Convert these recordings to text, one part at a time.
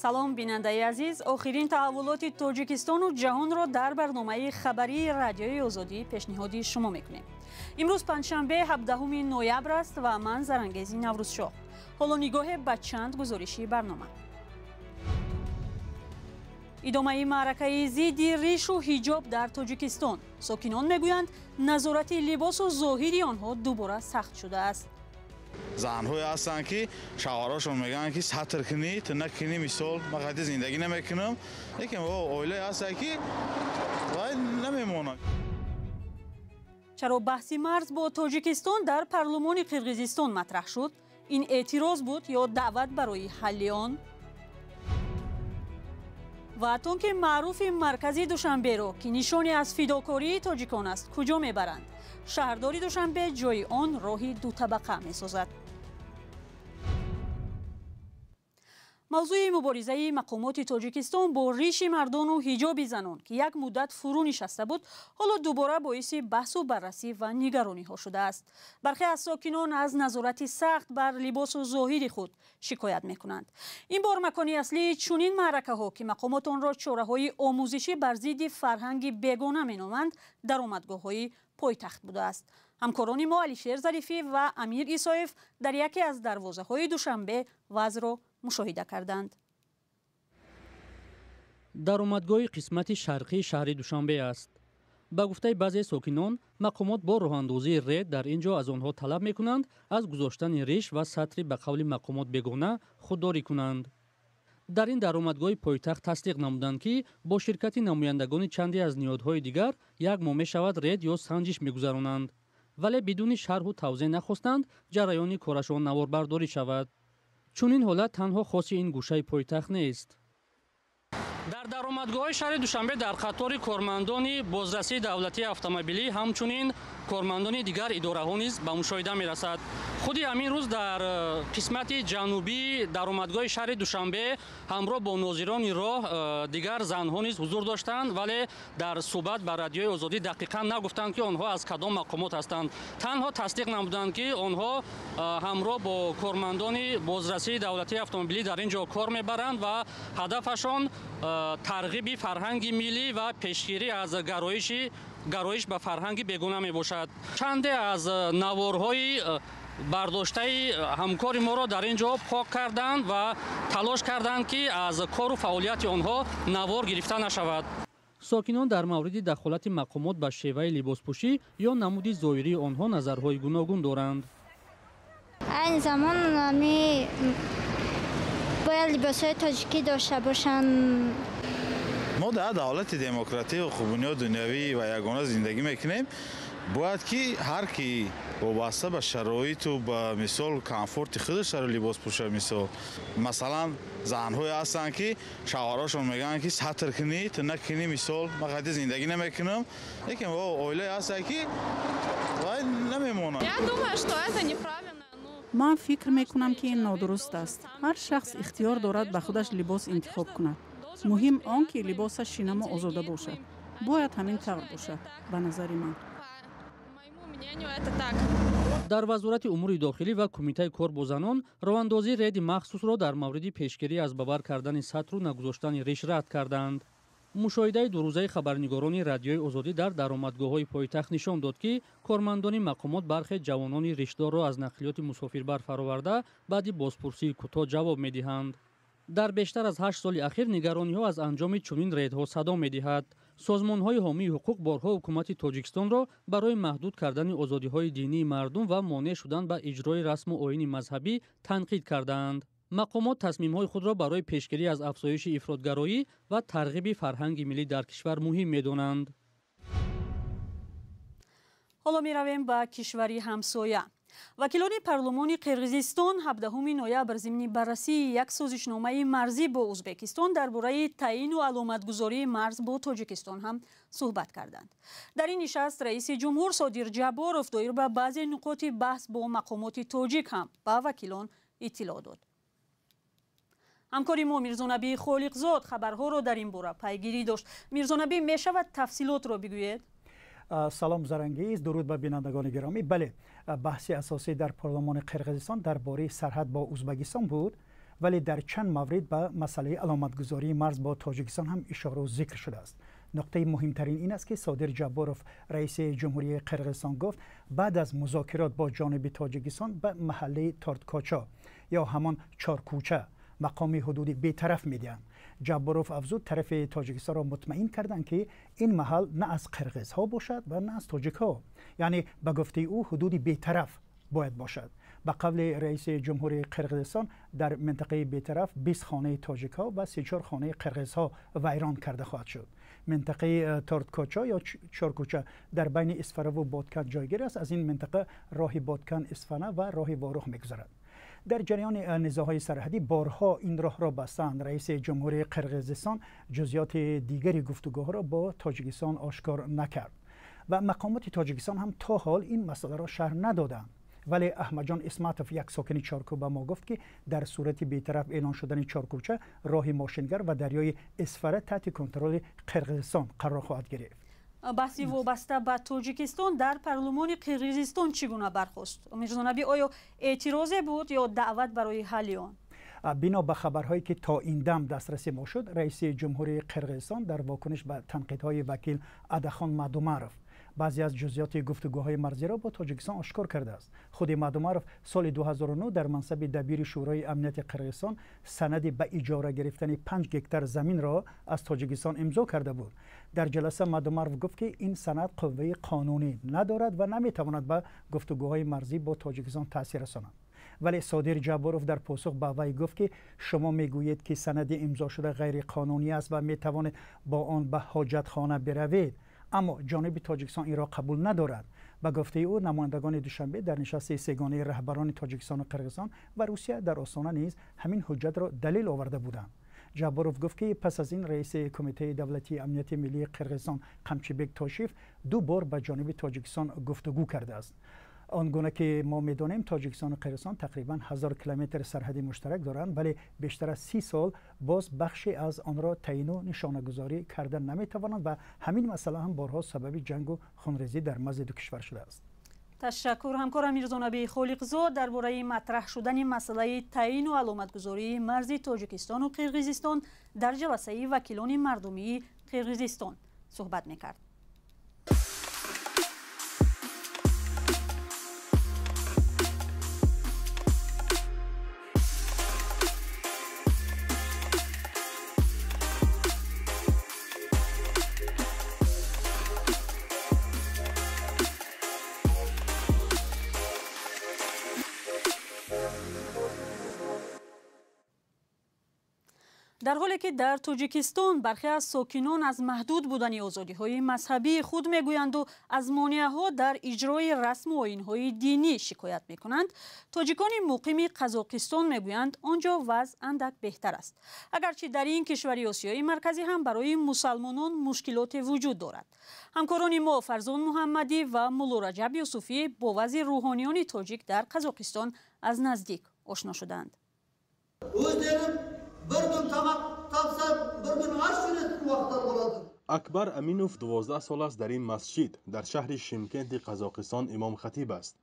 Салом, бинандаи азиз. Охирин таҳаввулоти Тоҷикистону ҷаҳонро дар барномаи хабарии Радиои Озодӣ пешниҳоди шумо мекунем. Имрӯз панҷшанбе, 17 ноябр аст ва ман Зарангези Наврӯзшоҳ. Ҳоло нигоҳе ба чанд гузориши барнома. Идомаи маъракаи зидди ришу ҳиҷоб дар Тоҷикистон. Сокинон мегӯянд, назорати либосу зоҳири онҳо дубора сахт шудааст. Занҳое ҳастанд, ки шавҳарашон мегӯянд, ки сатр кунӣ, ту накунӣ, мисол, ман қайди зиндагӣ намекунам, лекин оилае ҳастанд, ки вай намемонад. Чаро баҳси марз бо Тоҷикистон дар парлумони Қирғизистон матраҳ шуд? Ин эътироз буд ё даъват барои ҳалли он? Ва тонки маъруфи маркази Душанберо, ки нишоне аз фидокории тоҷикон аст, куҷо мебаранд? Шаҳрдори Душанбе ҷои он роҳи дутабақа месозад. Мавзӯи муборизаи мақомоти Тоҷикистон бо риши мардону ҳиҷоби занон, ки як муддат фурӯ нишаста буд, ҳоло дубора боиси баҳсу баррасӣ ва нигарониҳо шудааст. Бархе аз сокинон аз назорати сахт бар либосу зоҳири худ шикоят мекунанд. Ин бор макони аслии чунин маъракаҳо, ки мақомот онро чораҳои омӯзишӣ бар зидди фарҳанги бегона меноманд, даромадгоҳҳои пойтахт будааст. Ҳамкорони мо Алишер Зарифӣ ва Амир Исоев дар яке аз дарвозаҳои Душанбе вазъро мушоҳида карданд. Даромадгоҳи қисмати шарқии шаҳри Душанбе аст. Ба гуфтаи баъзе сокинон, мақомот бо роҳандозии рейд дар ин ҷо аз онҳо талаб мекунанд, аз гузоштани риш ва сатри ба қавли мақомот бегона худдорӣ кунанд. Дар ин даромадгоҳи пойтахт тасдиқ намуданд, ки бо ширкати намояндагони чанде аз ниҳодҳои дигар як моҳ мешавад, рейд ё санҷиш мегузаронанд, вале бидуни шарҳу тавзеҳ нахостанд ҷараёни корашон наворбардорӣ шавад. Чунин ҳолат танҳо хоси ин гӯшаи пойтахт нест. Дар даромадгоҳҳои шаҳри Душанбе дар қатори кормандони бозрасии давлатии автомобилӣ ҳамчунин кормандони дигар идораҳо низ ба мушоҳида мерасад. Худи ҳамин рӯз дар қисмати ҷанубии даромадгоҳи шаҳри Душанбе ҳамроҳ бо нозирони роҳ дигар занҳо низ ҳузур доштанд, вале дар суҳбат ба Радиои Озодӣ дақиқан нагуфтанд, ки онҳо аз кадом мақомот ҳастанд. Танҳо тасдиқ намуданд, ки онҳо ҳамроҳ бо кормандони бозрасии давлатии автомобилӣ дар ин ҷо кор мебаранд ва ҳадафашон тарғиби фарҳанги миллӣ ва пешгирӣ аз гароиш ба фарҳанги бегона мебошад. Чанде аз наворҳои бардоштаи ҳамкори моро дар ин ҷо пок карданд ва талош карданд, ки аз кору фаъолияти онҳо навор гирифта нашавад. Сокинон дар мавриди дахолати мақомот ба шеваи либоспӯшӣ ё намуди зоҳирии онҳо назарҳои гуногун доранд. Айни замон бояд либосҳои тоҷикӣ дошта бошанд. Мо дар давлати демократӣ, ҳуқуқбунёд, дунявӣ ва ягона зиндагӣ мекунем. Бояд ки ҳар ки вобаста ба шароиту ба мисол комфорти худаш либос пӯша. Мисол, масалан, занҳое ҳастанд, ки шавҳарашон мегӯянд, ки сатр кунӣ, ту накунӣ, мисол, ман қайди зиндагӣ намекунам, лекин оилае ҳастанд, ки вай намемонад. Я думаю, что это неправильно. Ман фикр мекунам, ки ин нодуруст аст. Ҳар шахс ихтиёр дорад ба худаш либос интихоб кунад. Муҳим он, ки либосаш шинаму озода бошад. Бояд ҳамин тавр бошад, ба назари ман. Дар Вазорати умури дохилӣ ва Кумитаи кор бо занон роҳандозии рейди махсусро дар мавриди пешгирӣ аз ба бар кардани сатру нагузоштани риш рад карданд. Мушоҳидаи дурӯзаи хабарнигорони Радиои Озодӣ дар даромадгоҳҳои пойтахт нишон дод, ки кормандони мақомот бархе ҷавонони ришдорро аз нақлиёти мусофирбар фароварда, баъди бозпурсии кӯтоҳ ҷавоб медиҳанд. Дар бештар аз 8 соли ахир нигарониҳо аз анҷоми чунин рейдҳо садо медиҳад. Созмонҳои ҳомии ҳуқуқ борҳо ҳукумати Тоҷикистонро барои маҳдуд кардани озодиҳои динии мардум ва монеъ шудан ба иҷрои расму оини мазҳабӣ танқид кардаанд. Мақомот тасмимҳои худро барои пешгирӣ аз афзоиши ифротгароӣ ва тарғиби фарҳанги миллӣ дар кишвар муҳим медонанд. Ҳоло меравем ба кишвари ҳамсоя. Вакилони парлумони Қирғизистон 17 ноябр зимни баррасии як созишномаи марзӣ бо Узбекистон дар бораи таъину аломатгузории марз бо Тоҷикистон ҳам суҳбат карданд. Дар ин нишаст раиси ҷумҳур Содир Ҷабборов доир ба баъзе нуқоти баҳс бо мақомоти тоҷик ҳам ба вакилон иттилоъ дод. Ҳамкори мо Мирзонабӣ Холиқзод хабарҳоро дар ин бора пайгирӣ дошт. Мирзонабӣ, мешавад тафсилотро бигӯед? Салом, Зарангиз, дуруд ба бинандагони гиромӣ. Бале, баҳси асосӣ дар парлумони Қирғизистон дар бораи сарҳад бо Узбекистон буд. Вале дар чанд маврид ба масъалаи аломатгузории марз бо Тоҷикистон ҳам ишора ва зикр шудааст. Нуқтаи муҳимтарин ин аст, ки Содир Ҷабборов, раиси ҷумҳурии Қирғизистон, гуфт баъд аз музокирот бо ҷониби Тоҷикистон ба маҳаллаи Торткоча ё ҳамон Чоркӯча мақоми ҳудуди бетараф медиҳанд. Ҷабборов афзуд, тарафи Тоҷикистонро мутмаин карданд, ки ин маҳал на аз қирғизҳо бошад ва на аз тоҷикҳо. Яъне ба гуфтаи ӯ ҳудуди бетараф бояд бошад. Ба қавли раиси ҷумҳурии Қирғизистон, дар минтақаи бетараф 20 хонаи тоҷикҳо ва 34 хонаи қирғизҳо вайрон карда хоҳад шуд. Минтақаи Торткоча ё Чоркӯча дар байни Исфараву Бодкан ҷойгир аст. Аз ин минтақа роҳи Бодкан Исфана ва роҳи Ворух мегузарад. Дар ҷараёни низоъҳои сарҳадӣ борҳо ин роҳро бастанд. Раиси ҷумҳурии Қирғизистон ҷузъиёти дигари гуфтугӯҳоро бо Тоҷикистон ошкор накард ва мақомоти Тоҷикистон ҳам то ҳол ин масъаларо шарҳ надоданд. Вале Аҳмадҷон Исматов, як сокини Чоркӯ, ба мо гуфт, ки дар сурати бетараф эълон шудани Чоркӯча роҳи мошингар ва дарёи Исфара таҳти контроли Қирғизистон қарор хоҳад гирифт. Баҳси вобаста ба Тоҷикистон дар парлумони Қирғизистон чӣ гуна бархост? Мирзонаби, оё эътирозе буд ё даъват барои ҳалли он? Бино ба хабарҳое ки то ин дам дастраси мо шуд, раиси ҷумҳурии Қирғизистон дар вокуниш ба танқидҳои вакил Адахон Мадумаров баъзе аз ҷузъиёти гуфтугӯҳои марзиро бо Тоҷикистон ошкор кардааст. Худи Мадумаров соли 2009 дар мансаби дабири Шӯрои амнияти Қирғизистон санади ба иҷора гирифтани 5 гектар заминро аз Тоҷикистон имзо карда буд. Дар ҷаласа Мадумаров гуфт, ки ин санад қувваи қонунӣ надорад ва наметавонад ба гуфтугӯҳои марзӣ бо Тоҷикистон таъсир расонад. Вале Содир Ҷабборов дар посух ба вай гуфт, ки шумо мегӯед, ки санади имзошуда ғайриқонунӣ аст ва метавонед бо он ба ҳоҷатхона биравед, аммо ҷониби Тоҷикистон инро қабул надорад. Ба гуфтаи ӯ, намояндагони Душанбе дар нишасти сегонаи раҳбарони Тоҷикистону Қирғизистон ва Русия дар Остона низ ҳамин ҳуҷҷатро далел оварда буданд. Ҷабборов гуфт, ки пас аз ин раиси Кумитаи давлатии амнияти миллии Қирғизистон Қамчибек Тошиев ду бор ба ҷониби Тоҷикистон гуфтугӯ кардааст. Он гуна ки мо медонем, Тоҷикистону Қирғизистон тақрибан 1000 километр сарҳади муштарак доранд, вале бештар аз 30 сол боз бахше аз онро таъину нишонагузорӣ карда наметавонанд ва ҳамин масъала ҳам борҳо сабаби ҷангу хунрезӣ дар марзи ду кишвар шудааст. Ташаккур, ҳамкорам Мирзонаби Холиқзод дар бораи матраҳ шудани масъалаи таъину аломатгузории марзи Тоҷикистону Қирғизистон дар ҷаласаи вакилони мардумии Қирғизистон суҳбат мекард. Дар ҳоле ки дар Тоҷикистон бархе аз сокинон аз маҳдуд будани озодиҳои мазҳабии худ мегӯянду аз монеаҳо дар иҷрои расму оинҳои динӣ шикоят мекунанд, тоҷикони муқими Қазоқистон мегӯянд, он ҷо вазъ андак беҳтар аст. Агарчи дар ин кишвари Осиёи Марказӣ ҳам барои мусалмонон мушкилоте вуҷуд дорад. Ҳамкорони мо Фарзон Муҳаммадӣ ва Муллораҷаб Юсуфӣ бо вазъи рӯҳониёни тоҷик дар Қазоқистон аз наздик ошно шуданд. Акбар Аминов 12 сол аст дар ин масҷид дар шаҳри Шимкенти Қазоқистон имомхатиб аст.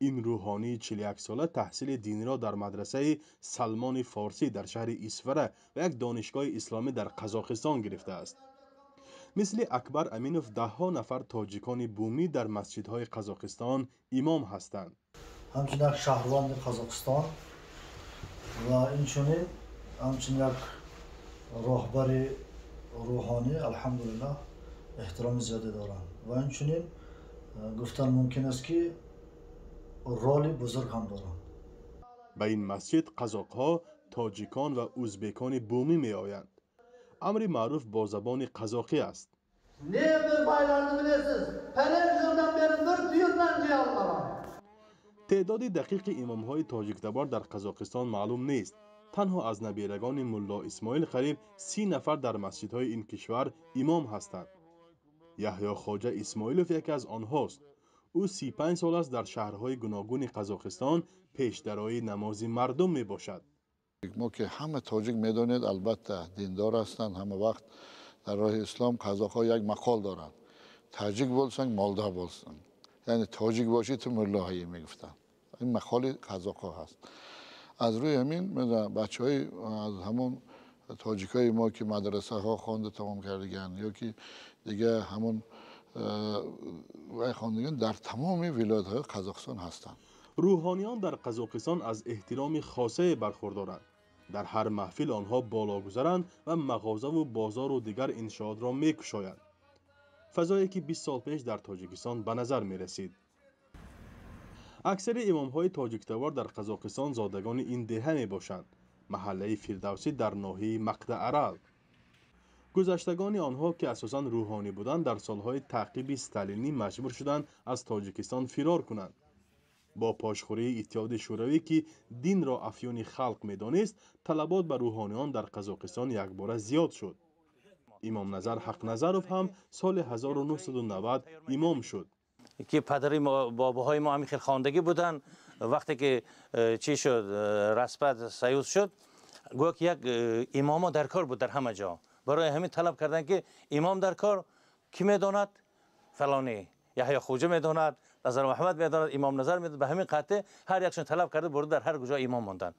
Ин рӯҳонии 41-сола таҳсили диниро дар мадрасаи Салмони Форсӣ дар шаҳри Исфара ва як донишгоҳи исломӣ дар Қазоқистон гирифтааст. Мисли Акбар Аминов даҳҳо нафар тоҷикони бумӣ дар масҷидҳои Қазоқистон имом ҳастанд. Ҳамчун як шаҳрванди Қазоқистон ва инчунин ҳамчун як роҳбари рӯҳонӣ, алҳамдулиллаҳ, эҳтироми зиёде доранд ва инчунин гуфтан мумкин аст, ки роли бузург ҳам доранд. Ба ин масҷид қазоқҳо, тоҷикон ва узбекони бумӣ меоянд. Амри маъруф бо забони қазоқӣ аст. Теъдоди дақиқи имомҳои тоҷиктабор дар Қазоқистон маълум нест. Танҳо аз набирагони Мулло Исмоил қариб 30 нафар дар масҷидҳои ин кишвар имом ҳастанд. Яҳё Хоҷа Исмоилов яке аз онҳост. Ӯ 35 сол аст дар шаҳрҳои гуногуни Қазоқистон пешдарои намози мардум мебошад. Мо ки ҳама тоҷик медонед, албатта диндор ҳастанд, ҳама вақт дар роҳи ислом. Қазоқҳо як мақол доранд: таҷик болсанг, молда болсанг, яъне тоҷик бошӣ, ту муллоҳае, мегуфтанд. Ин мақоли қазоқҳо ҳаст. Аз рӯи ҳамин бачаҳои аз ҳамон тоҷикҳои мо ки мадрасаҳо хонда тамом кардагианд ё ки дига ҳамон вай хондагианд дар тамоми вилоятҳои Қазоқистон ҳастанд. Рӯҳониён дар Қазоқистон аз эҳтироми хосае бархурдоранд. Дар ҳар маҳфил онҳо боло гузаранд ва мағозаву бозору дигар иншоотро мекушоянд. Фазое ки 20 сол пеш дар Тоҷикистон ба назар мерасид. Аксари имомҳои тоҷиктавор дар Қазоқистон зодагони ин деҳа мебошанд. Маҳаллаи Фирдавсӣ дар ноҳияи Мақда-Арал. Гузаштагони онҳо ки асосан рӯҳонӣ буданд, дар солҳои таъқиби сталинӣ маҷбур шуданд аз Тоҷикистон фирор кунанд. Бо пошхӯрии Иттиҳоди Шӯравӣ, ки динро афёни халқ медонист, талабот ба рӯҳониён дар Қазоқистон якбора зиёд шуд. Имомназар Ҳақназаров ҳам соли 1990 имом шуд. Ки падари бобоҳои мо ҳамин хел хондагӣ буданд. Вақте ки чӣ шуд, распад союз шуд, гӯё ки як имомо дар кор буд дар ҳама ҷо. Барои ҳамин талаб карданд ки имом дар кор кӣ медонад? Фалонӣ Яҳё Хоҷа медонад, Назар Муҳаммад медонад, Имом Назар медонад. Ба ҳамин қатъе ҳар якшон талаб карда бурда дар ҳар куҷо имом монданд.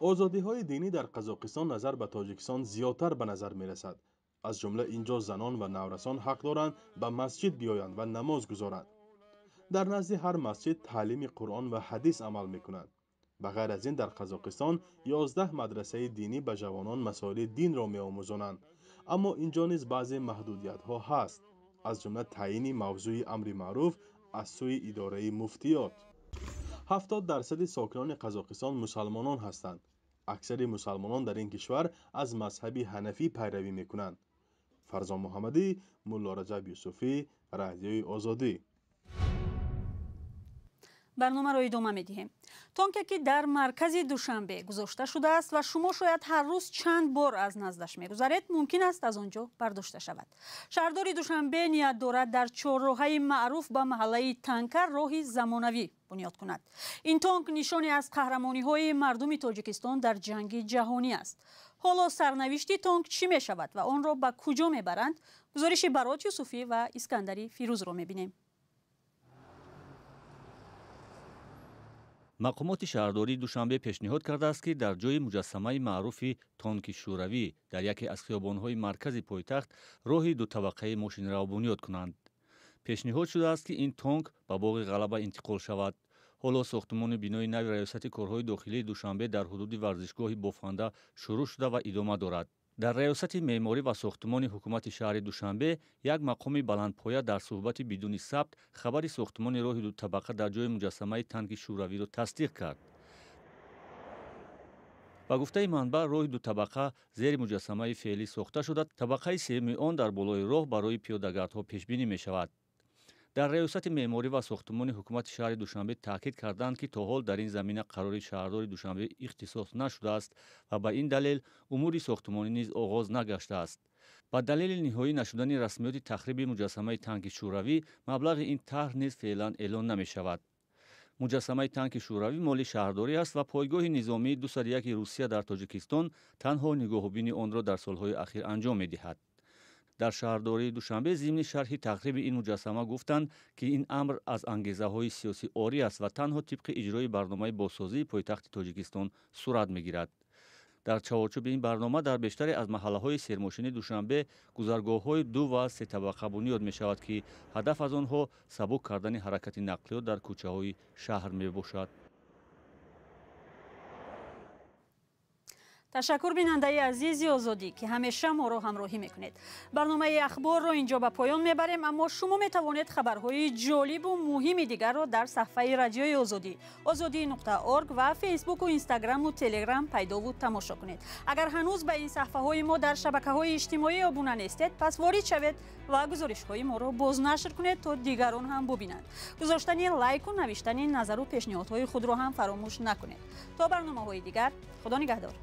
Озодиҳои динӣ дар Қазоқистон назар ба Тоҷикистон зиёдтар ба назар мерасад. Аз ҷумла инҷо занон ва наврасон ҳақ доранд ба масҷид биёянд ва намоз гузоранд. Дар назди ҳар масҷид таълими Қуръон ва ҳадис амал мекунанд. Ба ғайр аз ин дар Қазоқистон 11 мадрасаи динӣ ба ҷавонон масоили динро меомӯзонанд. Аммо инҷо низ баъзе маҳдудиятҳо ҳаст, аз ҷумла таъйини мавзӯи амри маъруф аз сӯи идораи муфтиёт. 70% сокинони Қазоқистон мусалмонон ҳастанд. Аксари мусалмонон дар ин кишвар аз мазҳаби ҳанафӣ пайравӣ мекунанд. Фарзон Муҳаммадӣ, Мулло Раҷаб Юсуфӣ, Радиои Озодӣ. Барномаро идома медиҳем. Тонке ки дар маркази Душанбе гузошта шудааст ва шумо шояд ҳар рӯз чанд бор аз наздаш мегузаред, мумкин аст аз он ҷо бардошта шавад. Шаҳрдори Душанбе ният дорад дар чорроҳаи маъруф ба маҳаллаи Танка роҳи замонавӣ бунёд кунад. Ин тонк нишоне аз қаҳрамониҳои мардуми Тоҷикистон дар ҷанги ҷаҳонӣ аст. Ҳоло сарнавишти тонк чӣ мешавад ва онро ба куҷо мебаранд? Гузориши Барот Юсуфӣ ва Искандари Фирӯзро мебинем. Мақомоти шаҳрдории Душанбе пешниҳод кардааст, ки дар ҷои муҷассамаи маъруфи тонки шӯравӣ дар яке аз хиёбонҳои маркази пойтахт роҳи дутабақаи мошинрав бунёд кунанд. Пешниҳод шудааст, ки ин тонк ба боғи Ғалаба интиқол шавад. Ҳоло сохтумони бинои нави раёсати корҳои дохилии Душанбе дар ҳудуди варзишгоҳи Бофанда шурӯъ шуда ва идома дорад. Дар раёсати меъморӣ ва сохтумони ҳукумати шаҳри Душанбе як мақоми баландпоя дар суҳбати бидуни сабт хабари сохтумони роҳи дутабақа дар ҷои муҷассамаи танки шӯравиро тасдиқ кард. Ба гуфтаи манбаъ, роҳи дутабақа зери муҷассамаи феълӣ сохта шуда, табақаи сеюми он дар болои роҳ барои пиёдагардҳо пешбинӣ мешавад. Дар раёсати меъморӣ ва сохтумони ҳукумати шаҳри Душанбе таъкид карданд, ки то ҳол дар ин замина қарори шаҳрдори Душанбе ихтисос нашудааст ва ба ин далел умури сохтумонӣ низ оғоз нагаштааст. Ба далели ниҳоӣ нашудани расмиёти тахриби муҷассамаи танки шӯравӣ, маблағи ин тарҳ низ феълан эълон намешавад. Муҷассамаи танки шӯравӣ моли шаҳрдорӣ аст ва пойгоҳи низомии 201 Русия дар Тоҷикистон танҳо нигоҳубини онро дар солҳои ахир анҷом медиҳад. Дар шаҳрдории Душанбе зимни шарҳи тахриби ин муҷассама гуфтанд, ки ин амр аз ангезаҳои сиёсӣ орӣ аст ва танҳо тибқи иҷрои барномаи бозсозии пойтахти Тоҷикистон сурат мегирад. Дар чаҳорчӯби ин барнома дар бештаре аз маҳаллаҳои сермошини Душанбе гузаргоҳҳои ду ва се табақа бунёд мешавад, ки ҳадаф аз онҳо сабук кардани ҳаракати нақлиёт дар кӯчаҳои шаҳр мебошад. Ташаккур бинандаи азизи Озодӣ, ки ҳамеша моро ҳамроҳӣ мекунед. Барномаи ахборро инҷо ба поён мебарем, аммо шумо метавонед хабарҳои ҷолибу муҳими дигарро дар саҳфаи радиои Озодӣ ozodi.org ва фейсбуку инстаграму телеграм пайдову тамошо кунед. Агар ҳанӯз ба ин саҳфаҳои мо дар шабакаҳои иҷтимоӣ обуна нестед, пас ворид шавед ва гузоришҳои моро бознашр кунед, то дигарон ҳам бубинанд. Гузоштани лайку навиштани назару пешниҳодҳои худро ҳам фаромӯш накунед. То барномаҳои дигар, Худо нигаҳдор.